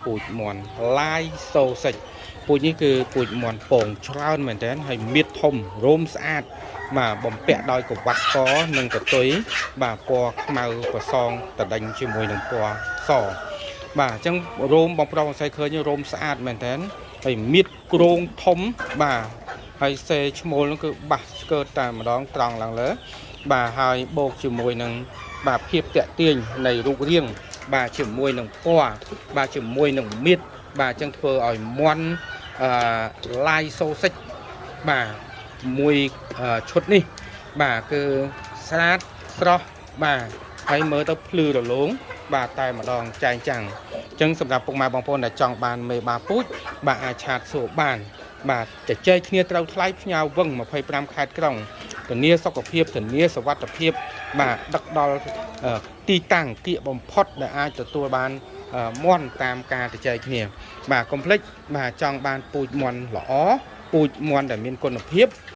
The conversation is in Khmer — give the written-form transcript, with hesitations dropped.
ពូជមន់ឡាយសូសិចពូជនេះគឺពូជមន់ពងច្រើនមែនតើហើយមៀតធំរោមស្អាតបាទបំពាក់ដោយកវ៉ាស់កនិងកតុយបាទពណ៌ខ្មៅប្រសងតដេញជាមួយនឹងពណ៌សបាទអញ្ចឹងរោមបងប្រុសបងស្រីឃើញរោមស្អាតមែនតើហើយមៀតគ្រងធំបាទហើយសេឈ្មោលនោះគឺបាសឆ្កើតតែម្ដងត្រង់ឡើងលើបាទហើយបូកជាមួយនឹងបាទភាពតាក់ទាញនៃរូបរាងបាទជាមួយនឹងពណ៌បាទជាមួយនឹងមៀតបាទអញ្ចឹងធ្វើឲ្យមន់អឺឡាយសូសិចបាទមួយឈុតនេះបាទគឺស្អាតស្រស់បាទហើយមើលទៅភ្លឺរលោងបាទតែម្ដងចែងចាំងអញ្ចឹងសម្រាប់ពុកម៉ែបងប្អូនដែលចង់បានមេបាពូជបាទអាចឆាតសួរបានបាទជជែកគ្នាត្រូវថ្លៃផ្ញើវឹង25ខេត្តក្រុងធានាសុខភាពធានាសុវត្ថិភាពបាទដឹកដល់ទីតាំងគៀកបំផុតដែលអាចទទួលបានមន់តាមការជជែកគ្នាបាទកុំភ្លេចបាទចង់បានពូជមន់ល្អពូជមន់ដែលមានគុណភាព